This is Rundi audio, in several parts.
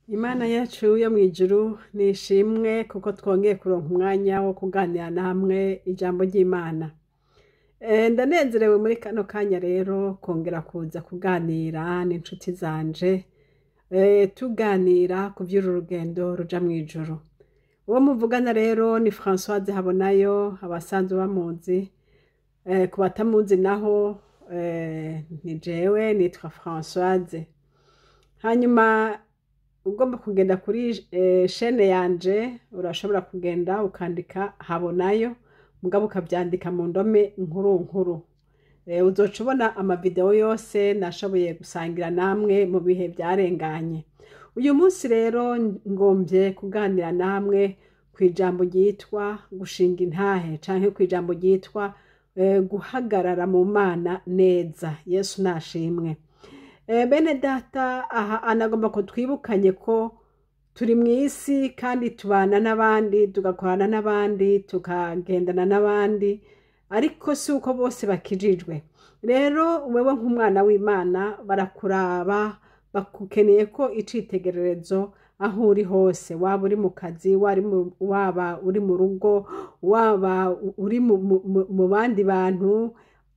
Imana yacu yo mw'ijuru nishimwe kuko twongeye kuronka umwanya wo kuganira namwe ijambo ry'Imana. Ndanezerewe muri kano kanya rero kongera kuza kuganira n'inshuti zanje, tuganira ku vy'uru rugendo ruja mw'ijuru. Uwo muvugana rero ni Françoise Habonayo, abasanzwe bamuzi. Ku batamuzi naho ni jewe nitwa Françoise. Hanyuma ugomba kugenda kuri shene yanje, urashobora kugenda ukandika Habonayo, mugabo ukavyandika mu ndome nkuru nkuru. Uzoca ubona amavideo yose nashoboye gusangira namwe mu bihe vyarenganye. Uyu munsi rero ngomvye kuganira namwe kw'ijambo ryitwa gushinga intahe canke kw'ijambo ryitwa guhagarara mu Mana neza. Yesu nashimwe. Bene data, aha anagomba ko twibukanye ko turi mw'isi kandi tubana n'abandi, tugakorana n'abandi, tukagendana n'abandi, ariko si uko bose bakijijwe. Rero wewe nk'umwana w'Imana barakuraba, bakukeneye ko icitegererezo aho uri hose, waba uri mu kazi, waba uri mu rugo, waba uri mu bandi bantu,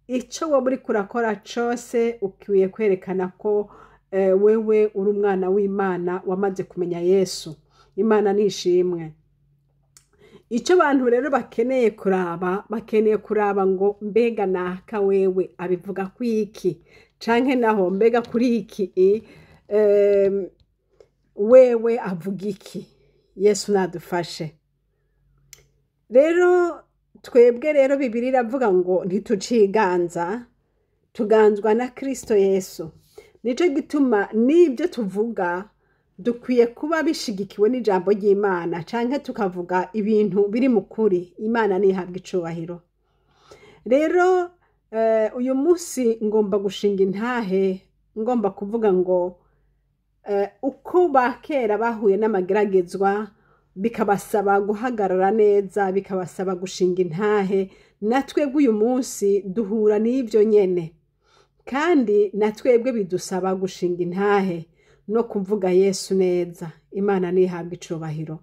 ico woba uriko urakora cose ukwiye kwerekana ko wewe uri umwana w'Imana wamaze kumenya Yesu. Imana nishimwe. Ico abantu rero bakeneye kuraba, bakeneye kuraba ngo mbega naka wewe abivuga kwiki, canke naho mbega kuri iki wewe avuga iki. Yesu nadufashe. Rero twebwe rero Bibiliya iravuga ngo ntituciganza, tuganzwa na Kristo Yesu. Nico gituma n'ibyo tuvuga dukwiye kuba bishigikiwe n'ijambo ry'Imana, canke tukavuga ibintu biri mu kuri. Imana nihabwa icubahiro. Rero uyu munsi ngomba gushinga intahe, ngomba kuvuga ngo uko bakera bahuye n'amageragezwa bikabasaba guhagarara neza, bikabasaba gushinga intahe, na twebwe uyu munsi duhura n'ivyo nyene, kandi na twebwe bidusaba gushinga intahe no kuvuga Yesu neza. Imana nihabwa icubahiro.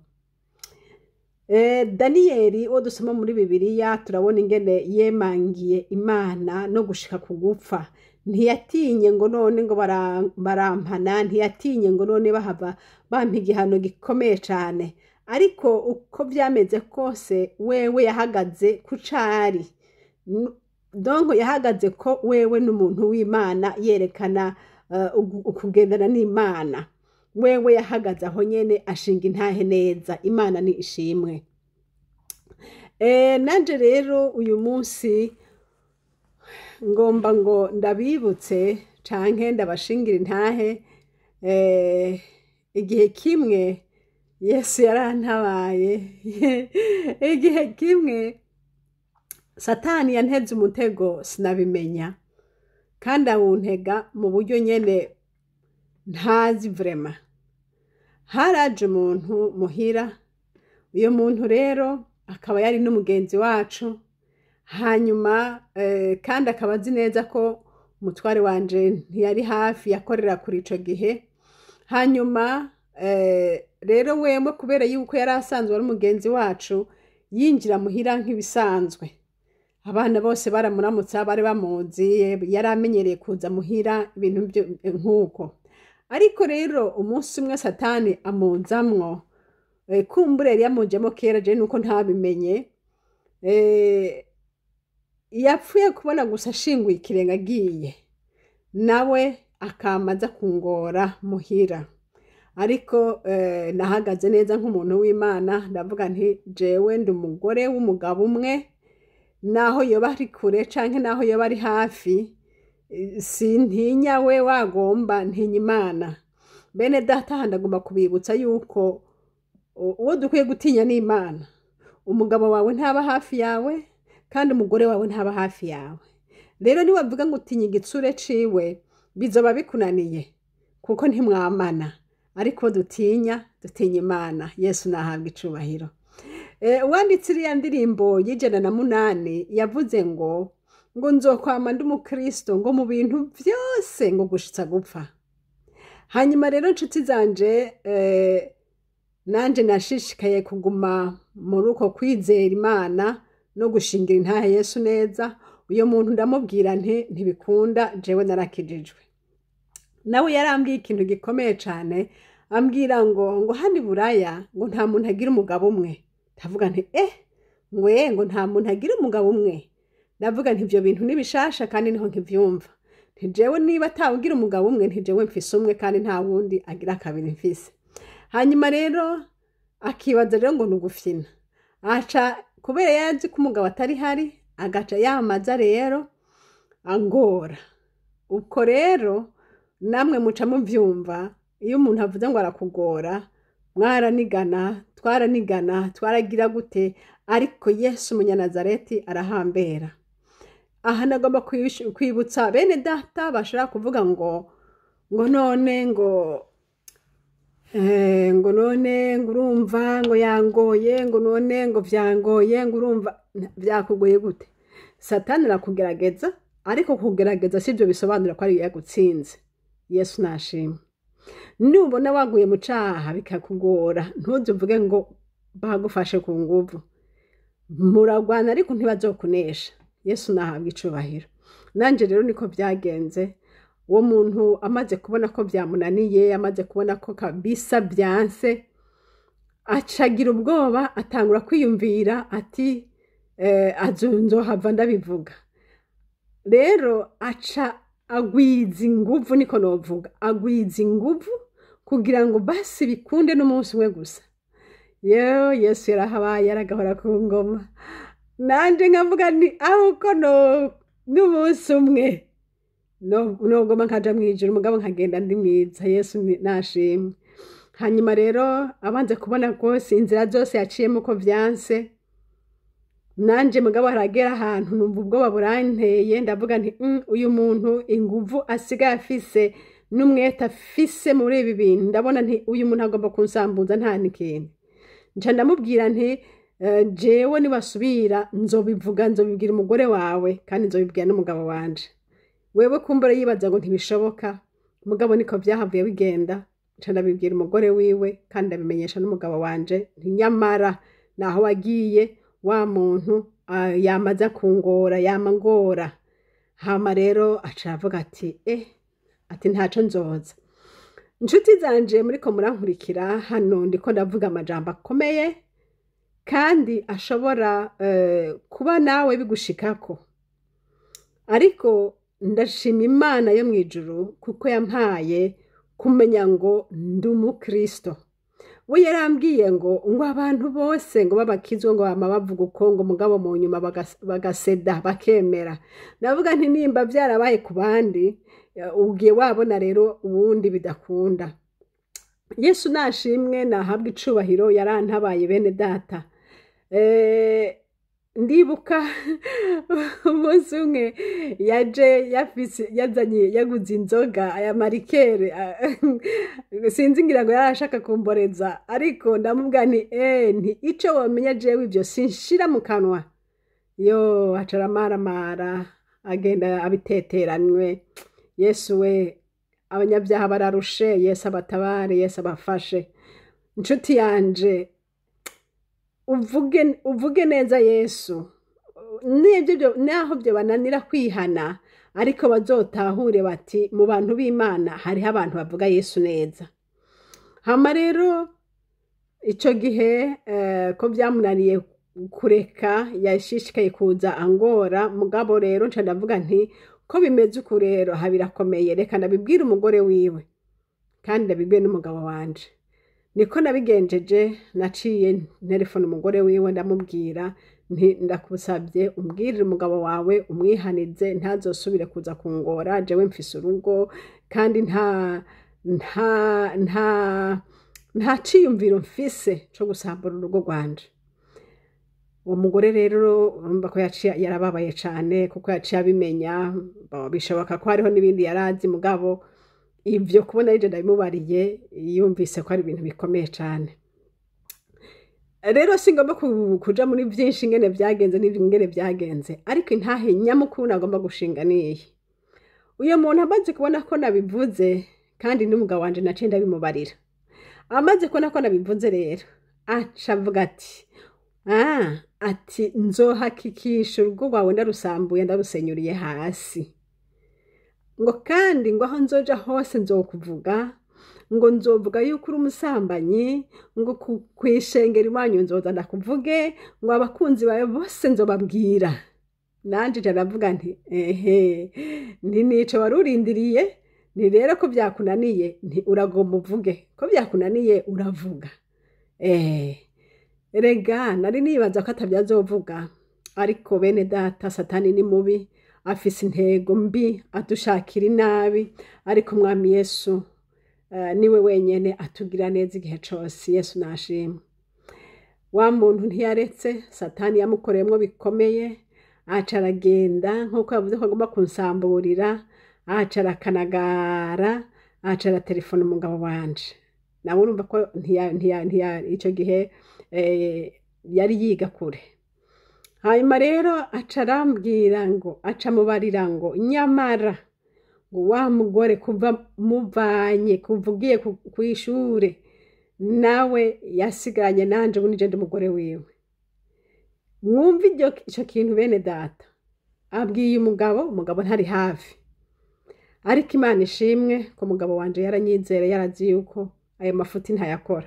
Daniyeli uwo dusoma muri Bibiliya turabona ingene yemangiye Imana no gushika ku gupfa. Ntiyatinye ngo none ngo barampana, ntiyatinye ngo none bahava bampa igihano gikomeye cane, ariko uko vyameze kose wewe yahagaze ku cari. Donc yahagaze ko wewe n'umuntu w'Imana, yerekana ukugendana n'Imana. Wewe yahagaze aho nyene ashinga intahe neza. Imana ni ishimwe. Nanje rero uyu munsi ngomba ngo ndabibutse canke ndabashingira intahe. Igihe kimwe Yesu yarantabaye. Igihe kimwe Satani yanteze umutego sinabimenya, kandi awuntega mu buryo nyene ntazi vrema. Haraje umuntu muhira, uyo muntu rero akaba yari n'umugenzi wacu, hanyuma kandi akaba azi neza ko umutware wanje ntiyari hafi, yakorera kuri ico gihe. Hanyuma rero wewe kubera yuko yari asanzwe ari umugenzi wacu, yinjira muhira nk'ibisanzwe. Abana bose baramuramutsa, bari bamuzi, yari amenyereye kuza muhira, ibintu nk'uko. Ariko rero umunsi umwe Satani amuzamwo, kumbure yari yamujemo kera, je nuko ntabimenye. Yapfuye kubona gusa ashinguye ikirenge agiye, nawe akama aza kungora muhira. Ariko nahagaze neza nk'umuntu w'Imana, ndavuga nti jewe ndi umugore w'umugabo umwe, naho yoba ari kure canke naho yoba ari hafi, sintinya we wagomba, ntinya Imana. Bene data, ndagomba kubibutsa yuko uwo dukwiye gutinya ni Imana. Umugabo wawe ntaba hafi yawe, kandi umugore wawe ntaba hafi yawe. Rero niwavuga ngo utinya igitsure ciwe, bizoba bikunaniye kuko ntimwamana. Ariko dutinya, dutinya Imana. Yesu nahabwa icubahiro. Uwanditse iriya ndirimbo y'108 yavuze ngo nzokwama ndi umukristo ngo mu bintu vyose ngo gushitsa gupfa. Hanyuma rero, nshuti zanje, nanje nashishikaye kuguma muri uko kwizera Imana no gushingira intahe Yesu neza. Uyo muntu ndamubwira nti: "Ntibikunda, jewe narakijijwe." Nawe yarambwiye ikintu gikomeye cane, ambwira ngo hano i Buraya ngo nta muntu agira umugabo umwe. Ndavuga nti: "Eh, ngo ye, ngo nta muntu agira umugabo umwe." Ndavuga nti: "Ivyo bintu ni bishasha kandi niho nkivyumva." Nti: "Jewe niba atawugira umugabo umwe," nti, "jewe mfise umwe kandi nta wundi agira kabiri mfise." Hanyuma rero akibaza rero ngo ni ugufyina. Aca kubera yazi ko umugabo atari hari, agaca yamaza rero angora uko. Rero namwe muca muvyumva, iyo umuntu avuze ngo arakugora, mwaranigana, twaranigana, twaragira gute, ariko Yesu Umunyanazareti arahambera. Aha nagomba kwibutsa bene data bashobora kuvuga ngo none ngo none ngo urumva ngo yangoye, ngo none ngo vyangoye, ngo urumva vyakugoye gute? Satani arakugerageza, ariko kugerageza sivyo bisobanura ko ari yagutsinze. Yesu nashimwe. Nubona waguye mu caha bikakugora, ntuze uvuge ngo bagufashe ku nguvu. Muragwana ariko ntibazokunesha. Yesu nahabwa icubahiro. Nanje rero niko vyagenze. Uwo muntu amaze kubona ko vyamunaniye, amaze kubona ko kabisa vyanse, acagira ubwoba, atangura kwiyumvira ati nzohava ndabivuga. Rero aca agwiza inguvu, niko novuga, agwiza inguvu kugira ngo basi bikunde n'umunsi umwe gusa. Yewe, Yesu yarahabaye, aragahora ku ngoma. Nanje nkavuga nti: "Aho no n'umunsi umwe nogoma nkaja mw'ijuru, mugabo nkagenda ndi mwiza." Yesu nashimwe. Hanyuma rero abanze kubona rwose inzira zose yaciyemo ko vyanse, nanje mugabo haragera ahantu numva ubwoba buranteye. Ndavuga nti: "Uyu muntu inguvu asigaye afise n'umwete afise muri ibi bintu, ndabona nti uyu muntu agomba kunsambuza nta n'ikintu." Nca ndamubwira nti: "Jewe nibasubira nzobivuga, nzobibwira umugore wawe kandi nzobibwira n'umugabo wanje." Wewe kumbura yibaza ngo ntibishoboka, mugabo niko vyahavuye bigenda. Nca ndabibwira umugore wiwe kandi ndabimenyesha n'umugabo wanje nti: "Nyamara naho wagiye, wa muntu yamaze kungora, yama ngora." Hama rero aca aravuga ati: "Eh," ati, "ntaco nzoza." Inshuti zanje muriko murankurikira hano, ndiko ndavuga amajambo akomeye kandi ashobora kuba nawe bigushikako, ariko ndashima Imana yo mw'ijuru kuko yampaye kumenya ngo ndi umukristo. We yarambwiye ngo abantu bose ngo babakizwe ngo bama bavuga uko, ngo mugabo mu nyuma bagaseda bakemera. Ndavuga nti: "Nimba vyarabaye ku bandi, ugiye wabona rero uwundi bidakunda." Yesu nashimwe, nahabwa icubahiro, yarantabaye bene data. Ndibuka umunsi umwe yaje yafise, yazanye, yaguze inzoga, aya ma liqueur, sinzi, ngira ngo yarashaka kumboreza, ariko ndamubwira nti: "Nti ico womenya, jewe ivyo sinshira mu kanwa." Yo, aca aramaramara, agenda abiteteranywe. Yesu we, abanyabyaha bararushe. Yesu abatabare, Yesu abafashe. Inshuti yanje, uvuge, uvuge neza Yesu. N'ibyo naho byo bananira kwihana, ariko bazotahure bati mu bantu b'Imana hariho abantu bavuga Yesu neza. Hama rero icyo gihe ko byamunaniye kureka, yashishikaye kuza angora. Mugabo rero nca ndavuga nti: "Ko bimeze uku rero, aha birakomeye, reka ndabibwire umugore wiwe kandi ndabibwiye n'umugabo wanje." Niko nabigenjeje. Naciye nterefone umugore wiwe, ndamubwira nti: "Ndakusabye umbwirire umugabo wawe, umwihanize, ntazosubire kuza kungora. Jewe mfise urugo kandi nta ciyumviro mfise co gusambura urugo rwanje." Uwo mugore rero urumva ko yaciye yarababaye cane, kuko yaciye abimenya. Bishoboka ko hariho n'ibindi yarazi, mugabo ivyo kubona arije ndabimubariye, yumvise ko ari ibintu bikomeye cane. Rero singomba kuja muri vyinshi ingene vyagenze n'ingene vyagenze, ariko intahe nyamukuru nagomba gushinga niyi: uyo muntu amaze kubona ko nabivuze Kandi n'umugabo wanje naciye ndabimubarira. Amaze kubona ko nabivuze rero, aca avuga ati: "Ah," ati, "nzohakikisha urugo rwawe ndarusambuye, ndarusenyuriye hasi." Ngo kandi ngo aho nzoja hose nzokuvuga, ngo nzovuga yuko uri umusambanyi, ngo kw'ishengero iwanyu nzoza ndakuvuge, ngo abakunzi bawe bose nzobabwira. Nanje nca ndavuga nti: "Ehe," nti, "nico wari urindiriye." Nti rero ko vyakunaniye, nti uragomba uvuge ko vyakunaniye, uravuga. Rega nari nibaza ko atavyo azovuga, ariko bene data, Satani ni mubi, afise intego mbi, adushakira inabi, ariko Umwami Yesu niwe wenyene atugira neza igihe cose. Yesu nashimwe. Wa muntu ntiyaretse, Satani yamukoreyemwo bikomeye, aca aragenda nk'uko yavuze ko agomba kunsamburira, aca arakanagara, aca aratelefona umugabo wanje. Nawe urumva ko ntiya ico gihe yari yiga kure. Hanyuma rero aca arambwira ngo, aca amubarira ngo nyamara ngo wa mugore kuva muvanye, kuva ugiye kw'ishure, nawe yasigaranye nanje, ubu nije ndi umugore wiwe. Mwumve ico kintu, bene data. Abwiye umugabo, umugabo ntari hafi. Ariko Imana ishimwe ko umugabo wanje yaranyizere, yarazi yuko ayo mafuti ntayakora.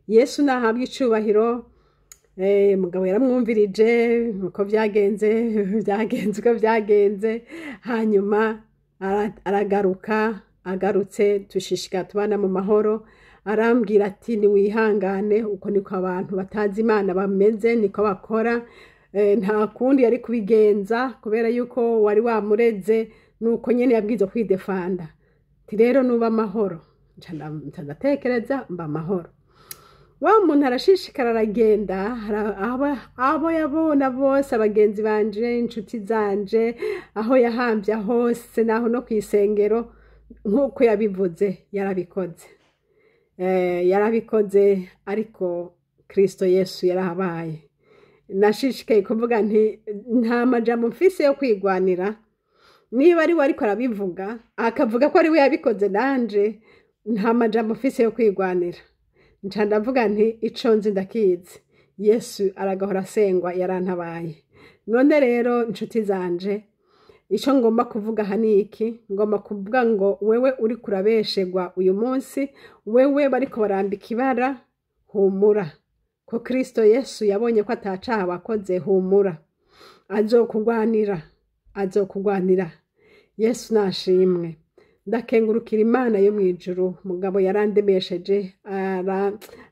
Yesu nahabwa icubahiro. Umugabo yaramwumvirije uko vyagenze, vyagenze uko vyagenze. Hanyuma aragaruka, agarutse dushishikara tubana mu mahoro. Arambwira ati: "Niwihangane, uko niko abantu batazi Imana bameze, niko bakora. Nta kundi yari kubigenza kubera yuko wari wamureze, nuko nyene yabwirizwa kwidefanda." Ati: "Rero nuba amahoro." Nca ndatekereza, mba amahoro. Wa muntu arashishikara, aragenda abo yabona bose, abagenzi banje, inshuti zanje, aho yahambye hose, naho no kw'isengero, nk'uko yabivuze yarabikoze. Yarabikoze, ariko Kristo Yesu yarahabaye. Nashishikaye kuvuga nti: "Nta majambo mfise yo kwigwanira. Niba ari we ariko arabivuga, akavuga ko ari we yabikoze, nanje nta majambo mfise yo kwigwanira." Nca ndavuga nti: "Ico nzi ndakizi, Yesu aragahora asengwa, yarantabaye." None rero inshuti zanje, ico ngomba kuvuga aha ni iki: ngomba kuvuga ngo wewe uriko urabeshegwa uyu munsi, wewe bariko barambika ibara, humura, ko Kristo Yesu yabonye ko atacaha wakoze. Humura, azokugwanira, azokugwanira. Yesu nashimwe. Ndakengurukira Imana yo mw'ijuru. Mugabo yarandemesheje,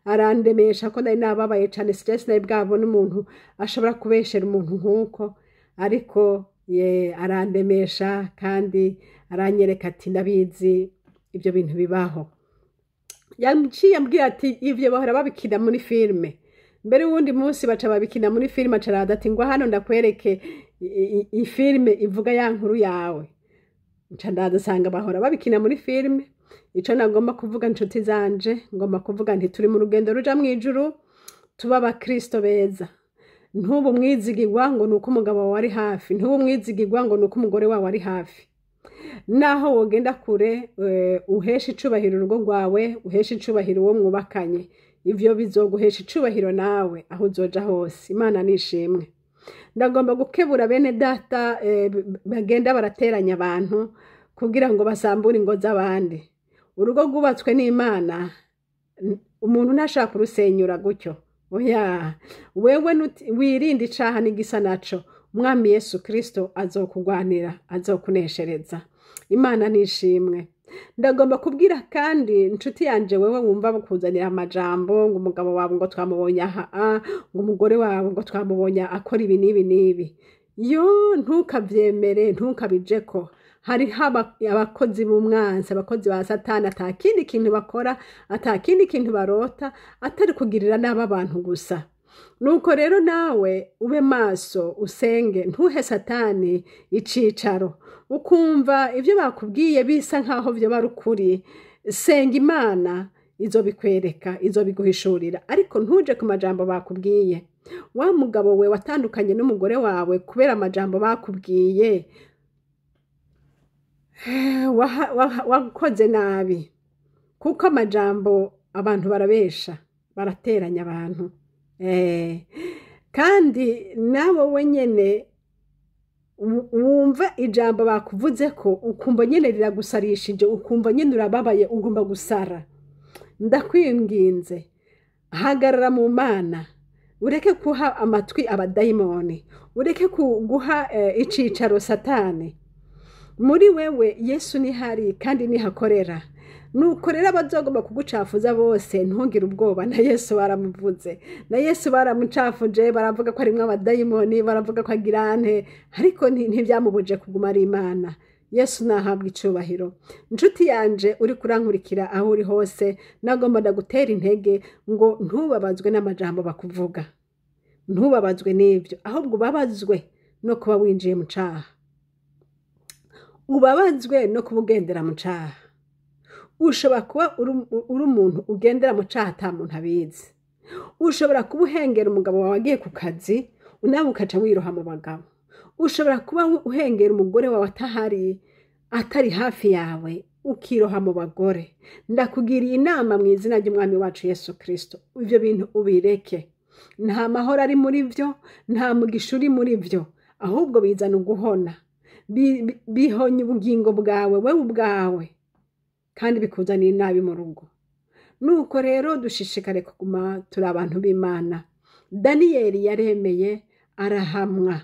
arandemesha ko nari nababaye cane. Stress nari bwabona umuntu ashobora kubeshera umuntu nk'uko, ariko ye arandemesha kandi aranyereka ati: "Ndabizi, ibyo bintu bibaho." Yaciye ambwira ati: "Ivyo bahora babikina muri filime." Mbere uwundi munsi baca babikina muri filime, aca araza ati: "Ngo hano ndakwereke ifilime ivuga ya nkuru yawe." Nca ndaza nsanga bahora babikina muri filime. Ico nagomba kuvuga, nshuti zanje, ngomba kuvuga nti turi mu rugendo ruja mw'ijuru, tuba abakristo beza. Ntubu umwizigirwa ngo ni uko umugabo wawe ari hafi, ntubu umwizigirwa ngo ni uko umugore wawe ari hafi. Naho wogenda kure, uhesha icubahiro urugo rwawe, uhesha icubahiro uwo mwubakanye, ivyo bizoguhesha icubahiro nawe aho uzoja hose. Imana nishimwe. Ndagomba gukebura bene data bagenda barateranya abantu kugira ngo basambure ingo z'abandi. Urugo rwubatswe n'Imana, umuntu ntashaka kurusenyura gutyo, oya. Wewe wirinde icaha n'igisa naco, Umwami Yesu Kristo azokugwanira, azokuneshereza. Imana nishimwe. Ndagomba kubwira kandi inshuti yanje, wewe wumva bakuzanira amajambo ngo umugabo wawe ngo twamubonye aha, ngo umugore wawe ngo twamubonye akora ibi n'ibi n'ibi, yo ntukavyemere, ntukabijeko. Hariho abakozi b'umwansi, abakozi ba Satani, ata kindi kintu bakora, ata kindi kintu barota atari kugirira nabi abantu gusa. Nuko rero nawe ube maso, usenge, ntuhe Satani icicaro. Ukumva ibyo bakubwiye bisa nkaho vyoba ari ukuri, senga Imana, izobikwereka, izobiguhishurira, ariko ntuje ku majambo bakubwiye. Wa mugabo we watandukanye n'umugore wawe kubera amajambo bakubwiye. Wakoze nabi, kuko amajambo abantu barabesha, barateranya abantu. Kandi nawe wenyene wumva ijambo bakuvuze ko ukumva nyene riragusarishije, ukumva nyene urababaye, ugomba gusara. Ndakwinginze, hagarara mu Mana, ureke guha amatwi abadayimoni, ureke guha icicaro Satani. Muri wewe Yesu nihari kandi nihakorera. Nuko rero abazogomba kugucafuza bose ntugire ubwoba, na Yesu baramuvuze, na Yesu baramucafuje, baravuga ko arimwo abadayimoni, baravuga ko agira ante, ariko ntivyamubujije kuguma ari Imana. Yesu nahabwa icubahiro. Nshuti yanje uri kurankurikira aho uri hose, nagomba ndagutera intege ngo ntubabazwe n'amajambo bakuvuga, ntubabazwe n'ivyo, ahubwo ubabazwe no kuba winjiye mu caha, ubabazwe no kuba ugendera mu caha. Ushobora kuba uri umuntu ugendera mu caha ata muntu abizi. Ushobora kuba uhengera umugabo wawe agiye ku kazi, nawe ukaca wiroha mu bagabo. Ushobora kuba uhengera umugore wawe atahari, atari hafi yawe, ukiroha mu bagore. Ndakugiriye inama mu izina ry'Umwami wacu Yesu Kristo, ivyo bintu ubireke. Nta mahoro ari muri vyo, nta mugisha uri muri vyo, ahubwo bizana uguhona. Bihonya ubugingo bwawe wewe ubwawe, kandi bikuzanira inabi mu rugo. Nuko rero dushishikare kuguma turi abantu b'Imana. Daniyeli yaremeye arahamwa.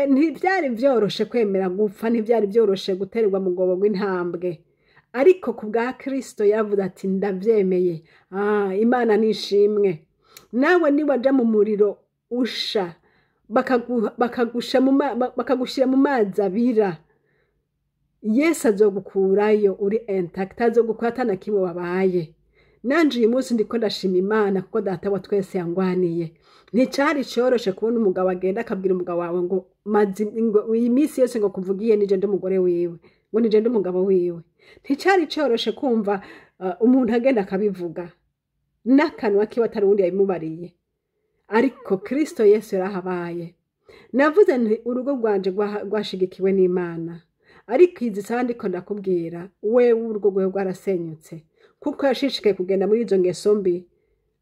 Ntivyari vyoroshe kwemera gupfa, ntivyari vyoroshe guterwa mu rwobo rw'intambwe, ariko ku bwa Kristo yavuze ati ndavyemeye. Imana nishimwe. Nawe niwaja mu muriro usha, bakagushira mu mazi abira, Yesu azogukurayo uri intact, azogukura ata na kimwe wabaye. Nanje uyu munsi ndiko ndashima Imana kuko Data wa twese yangwaniye. Nticari coroshe kubona umugabo agenda akabwira umugabo wawe ngo mazi, ngo iyi minsi yose ngo kuvugiye nije ndi umugore wiwe, ngo nije ndi umugabo wiwe. Nticari coroshe kumva umuntu agenda akabivuga n'akanwa kiwe atari uwundi yabimubariye, ariko Kristo Yesu yarahabaye. Navuze nti urugo rwanje rwashigikiwe n'Imana, ariko izi saha ndiko ndakubwira wewe urugo rwawe rwarasenyutse, kuko yashishikaye kugenda muri izo ngeso mbi,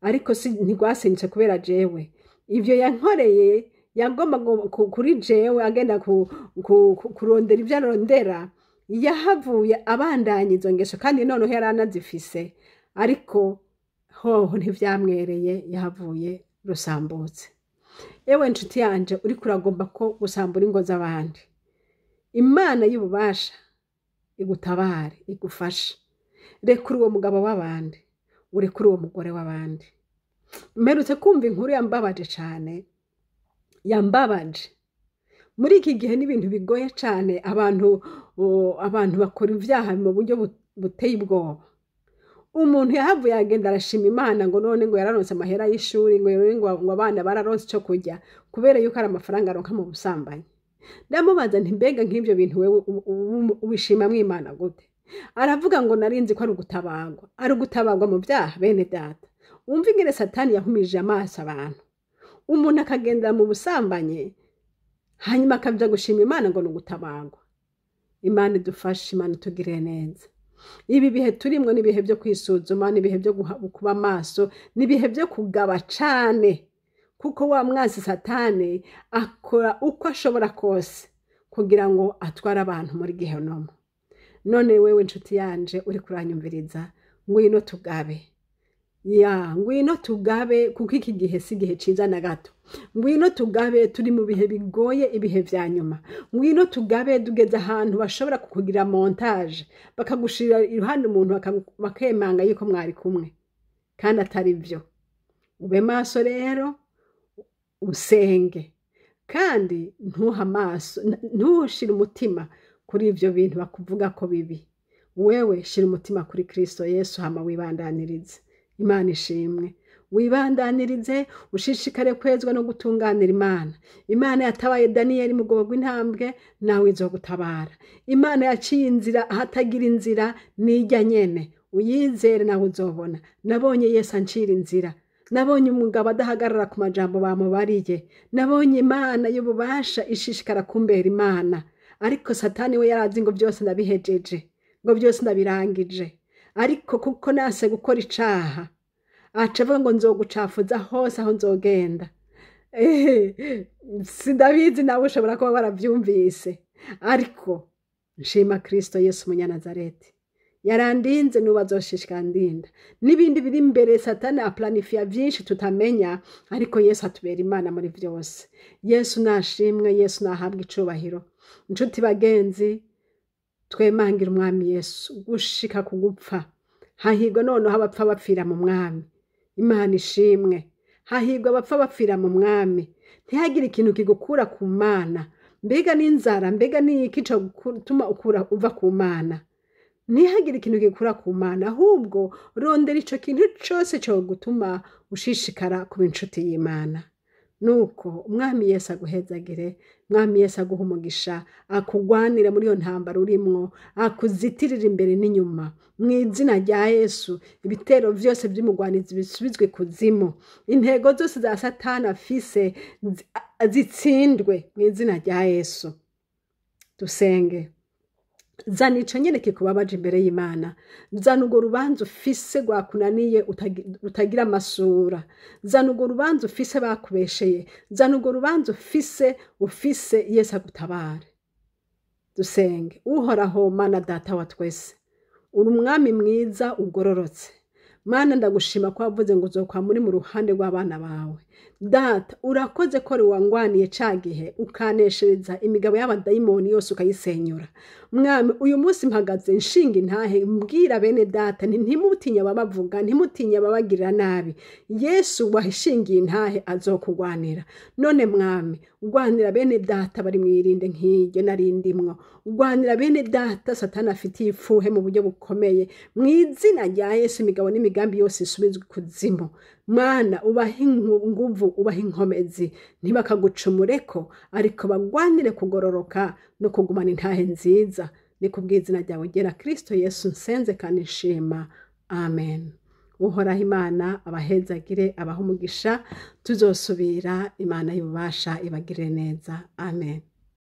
ariko si ntirwasenyutse kubera jewe. Ivyo yankoreye yagomba kuri jewe agenda kurondera ivyo arondera, yahavuye abandanya izo ngeso, kandi noneho yari anazifise, ariko hoho ntivyamwereye, yahavuye rusambutse. Ewe nshuti yanje uriko uragomba ko gusambura ingo z'abandi, Imana y'ububasha igutabare, igufashe. Rekura uwo mugabo w'abandi, urekure uwo mugore w'abandi. Mperutse kumva inkuru yambabaje cane, yambabaje. Muri iki gihe n'ibintu bigoye cane, abantu bakora ivyaha mu buryo buteye ubwoba. Umuntu yahavuye agenda arashima Imana ngo none ngo yararonse amahera y'ishuri, ngo none ngo abana bararonse ico kurya, kubera yuko ari amafaranga aronka mu busambanyi. Ndamubaza nti mbega nk'ivyo bintu wewe ubishimamwo Imana gute? Aravuga ngo narinzi ko ari ugutabagwa, ari ugutabagwa mu vyaha bene data. Wumva ingene Satani yahumije amaso abantu. Umuntu akagendera mu busambanyi, hanyuma akaja gushima Imana ngo ni ugutabagwa. Imana idufashe, Imana itugirire neza. Ibi bihe turimwo ni ibihe vyo kwisuzuma, ni ibihe vyo kuba maso, ni ibihe vyo kugaba cane, kuko wa mwansi Satani akora uko ashobora kose kugira ngo atware abantu muri gehinomu. None wewe nshuti yanje uri kuranyumviriza, ngwino tugabe. Ya, ngwino tugabe, kuko iki gihe si igihe ciza na gato. Ngwino tugabe, turi mu bihe bigoye, ibihe vya nyuma. Ngwino tugabe, tugeze ahantu bashobora kukugira montage, bakagushira iruhande umuntu bakemanga yuko mwari kumwe, kandi atari vyo. Ube maso rero, usenge, kandi ntuhe amaso, ntushire umutima kuri ivyo bintu bakuvuga ko bibi. Wewe shira umutima kuri Kristo Yesu, hama wibandanirize. Imana ishimwe. Wibandanirize, ushishikare kwezwa no gutunganira Imana. Imana yatabaye Daniyeli mu rwobo rw'intambwe, nawe izogutabara. Imana yaciye inzira ahatagira inzira, nijya nyene. Uyizere nawe uzobona. Nabonye Yesu ancira inzira. Nabonye umugabo adahagarara ku majambo bamubariye. Nabonye Imana y'ububasha ishishikara kumbera Imana. Ariko Satani we yarazi ngo byose ndabihejeje, ngo byose ndabirangije. Ariko kuko nase gukora icaha, aca avuga ngo nzogucafuza hose aho nzogenda. Sindabizi, nawe ushobora kuba waravyumvise. Ariko nshima Kristo Yesu Umunyanazareti, yarandinze, n'ubu azoshishikara andinda. N'ibindi biri imbere, Satani aplanifiya vyinshi tutamenya, ariko Yesu atubera Imana muri vyose. Yesu nashimwe, Yesu nahabwa icubahiro. Inshuti bagenzi, twemangira Umwami Yesu gushika ku gupfa. Hahirwa noneho abapfa bapfira mu Mwami. Imana ishimwe. Hahirwa abapfa bapfira mu Mwami. Ntihagire ikintu kigukura ku Mana. Mbega n'inzara, mbega n'iki co gutuma ukura uva ku Mana? Ntihagire ikintu gikura ku Mana, ahubwo rondera ico kintu cose co gutuma ushishikara kuba inshuti y'Imana. Nuko Umwami Yesu aguhezagire, Umwami Yesu aguha umugisha, akugwanire muri iyo ntambara urimwo, akuzitirire imbere n'inyuma. Mu izina rya Yesu, ibitero vyose vy'umugwanizi bisubizwe kuzimu. Intego zose za Satani afise zitsindwe mu izina rya Yesu. Dusenge. Zana ico nyene kikubabaje imbere y'Imana. Zana urwo rubanza ufise rwakunaniye utagira amasura. Zana urwo rubanza ufise bakubesheye. Zana urwo rubanza ufise Yesu agutabare. Dusenge. Uhoraho Mana Data wa twese, uri umwami mwiza ugororotse. Mana, ndagushima ko wavuze ngo uzokwama uri mu ruhande rw'abana bawe. Data, urakoze ko wangwaniye ca gihe, ukaneshereza imigabo y'abadayimoni yose, ukayisenyura. Mwami, uyu munsi mpagaze nshinga intahe, mbwira bene data nti ntimutinye ababavuga, ntimutinye ababagirira nabi. Yesu wahishingiye intahe azokugwanira. None Mwami, ugwanira bene data bari mwirinde nk'iryo narindimwo. Ugwanira bene data Satani afitiye ifuhe mu buryo bukomeye. Mu izina rya Yesu, imigabo n'imigambi yose isubizwe kuzimu. Mana, ubahe inguvu, ubahe inkomezi, ntibakagucumureko, ariko bagwanire kugororoka no kugumana intahe nziza. Ni kubw'izina ryawe ryera Kristo Yesu nsenze kandi nshima, amen. Uhoraho Imana abahezagire, abahe umugisha. Tuzosubira. Imana y'ububasha ibagirire neza, amen.